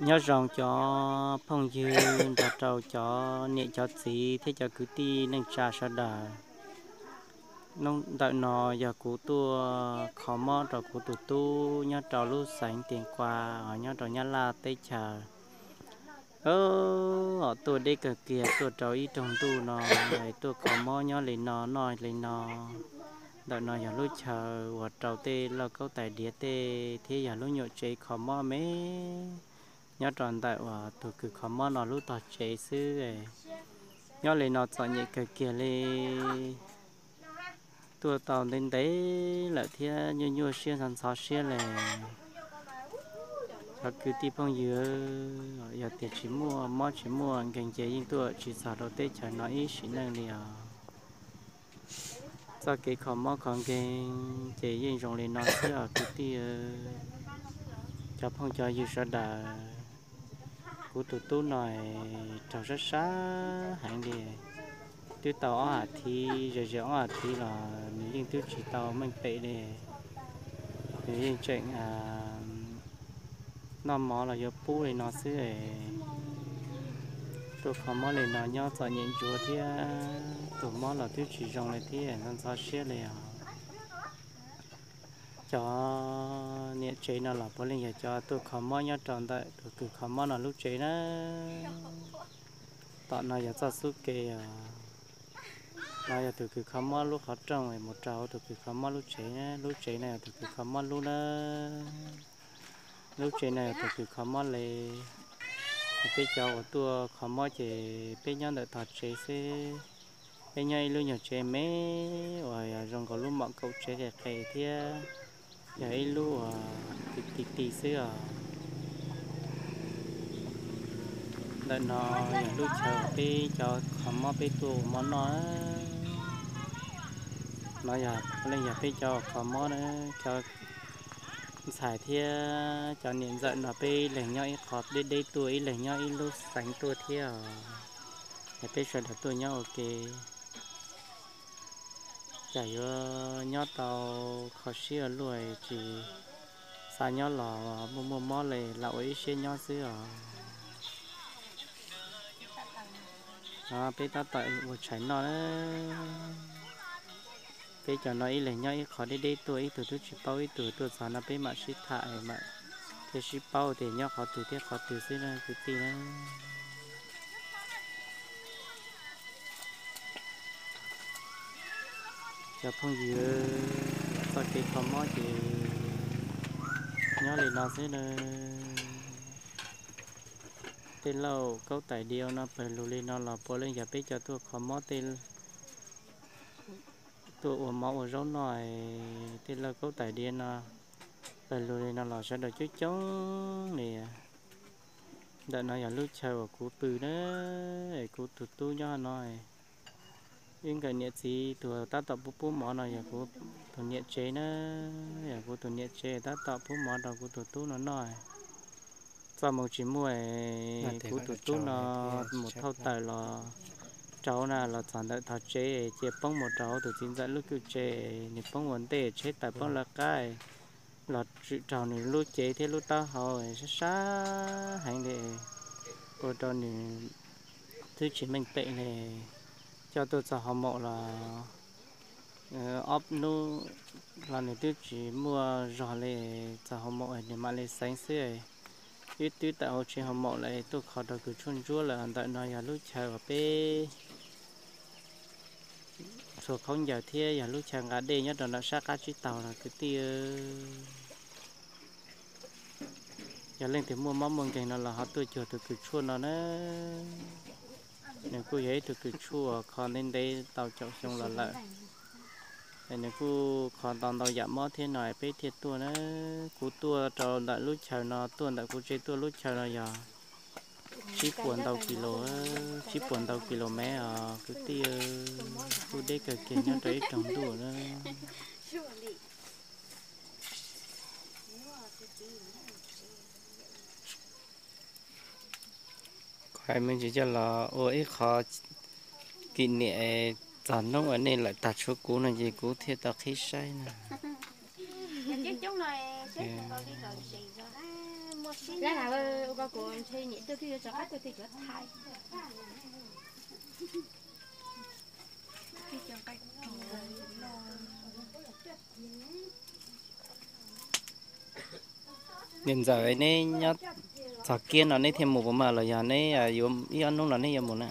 Nyob zoo cov phooj ywg nrog rau cov niam cov txiv thiab cov kwv tij neej tsa sawv daws. Hnub ntawm no yog kuv tuaj kho mob rau kuv tus tub nyob rau lub xeev Tias Kua, nyob rau Nyab Laj teb chaws. Os, tuaj deb kawg kiag, tuaj rau ib rooj ntuj no, tuaj kho mob nyob li no noj li no. Ntawm no yog lub chaw uas rau tej lauj kaub tais diav tej thiab yog lub nyuam tsev kho mob me. Nyob rau ntawm uas tus kws kho mob no lub tog tsev xwb. Nyob li no txom nyem kawg kiag li. Tuaj tau ntev ntev lawm thiab nyuaj nyuaj siab ntxhov ntxhov siab li. Cov kwv tij phooj ywg, yog tias tsis muaj mob tsis muaj nkeeg ces yeej tuaj tsis txog rau teb chaws no ib sim neej li os. Txoj kev kho mob kho nkeeg ces yeej zoo li no xwb os kwv tij. Cov phooj cov ywg sawv daws, kuv tus tub no raug sab sab heev li. Twb tau ob has thiv, ze ze ob has thiv los nws yeej twb tsis tau meej pem li. Nws yeej tseem noj mov los yuav pub li no xwb. Tuaj kho mob li no nyob txom nyem ntsuav thiab, tus mob los twb tsis zoo li thiab, ntxhov ntxhov siab li os. Cov niam tsev no los puav leej yog cov tuaj kho mob nyob rau ntawm tus kws kho mob no lub tsev na. Tom no yog txoj xub ke os. No yog tus kws kho mob lub qhov rooj mus rau hauv tus kws kho mob lub tsev, lub tsev no yog tus kws kho mob lub na. Lub tsev no yog tus kws kho mob li. Peb cov uas tuaj kho mob ces peb nyob ntawm tog tsev xwb. Peb nyob ib lub nyuag tsev me uas yog zoo nkaus lub mom kaum tsev qis qis thiab yog ib lub uas ti ti ti xwb os. Ntawm no yog lub chaw peb cov kho mob peb tuaj ua mov noj. No yog puav leej yog peb cov kho mob na, cov ntxhais thiab cov niam ntxawm no peb ib leeg nyob ib qho deb deb tuaj, ib leeg nyob ib lub xeev tuaj thiab os. Es peb sawv daws tuaj nyob ua ke, cas yuav nyob tau kho siab ua luaj, tsis xa nyob los muaj muaj mob li lam ua ib siab nyob xwb os. No peb tab tom ua tshais noj na. Peb cov no ib leeg nyob ib qho deb deb tuaj, ib tug twb tsis paub, ib tug tuaj txog no peb mam sib tham mam thiaj sib paub tias nyob qhov twg thiab qhov twg xwb na kwv tij na. Cov phooj ywg, txoj kev kho mob ces nyob li no xwb na. Tej lauj kaub tais diav no pawg lug li no los puav leej yog peb cov tuaj kho mob tej, tuaj ua mov ua zaub noj. Tej lauj kaub tais diav no pawg lug li no los sawv daws coob coob li. Ntawm no yog lub chaw uas kuv pw na, kuv tus tub nyob no. Wb nkawm niam txiv tus tab tom pub pub mov no yog kuv tus niam tsev na, yog kuv tus niam tsev tab tom pub mov rau kuv tus tub no noj. Txoj moo tsis muaj, kuv tus tub no mus thauj taws los rau na, los txog ntawm tog tsev cia poob mus rau tus txiv ntxawm lub kwj tsev, nws poob ua ntej tsheb taws poob lawv qab, los tsim raug nws lub cev thiab lub taub hau sab sab heev li, ua rau nws twb tsis meej pem li. Coj tuaj txog hoo maum los ob hnub los nws twb tsis muaj zog li, txog hoo maum nws mam li xeev xwb. Wb twb tawm hauv tsev hoo maum lawm tuaj kho rau kws tshuaj ntsuab lawm. Ntawm no yog lub chaw uas peb txhua khaub ncaws thiab yog lub chaw nqa dej nyob rau nram sab qab tsib taug los kwv tij. Yog leej twg muaj mob muaj nkeeg no los ho tuaj cuag tus kws tshuaj no na. Nws kuj yog ib tug kws tshuaj kho ntev ntev tau caum xyoo los lawm. Nws kuj kho tau ntau yam mob thiab no peb thiaj tuaj na. Kuv tuaj rau ntawm lub chaw no, tuaj ntawm kuv tsev tuaj lub chaw no yog tsib puas ntau kis lus, tsib puas ntau kis lus mev os kwv tij. Kuj deb kawg kiag nyob rau ib rooj ntuj na. Kuv hais me ntsis coj los ua ib qho kỷ niệm txog hnub uas nej lawm tag tshuav kuv no ces kuv thiaj tau qhib saib na. Kuv ntshe niam tuaj twb yuav rov qab tuaj twg yuav thaiv. Niam ntxawm, neb nyob txog kiag no neb thiaj mus puas mas los yog neb yuav ib ob hnub no neb yuav mus na?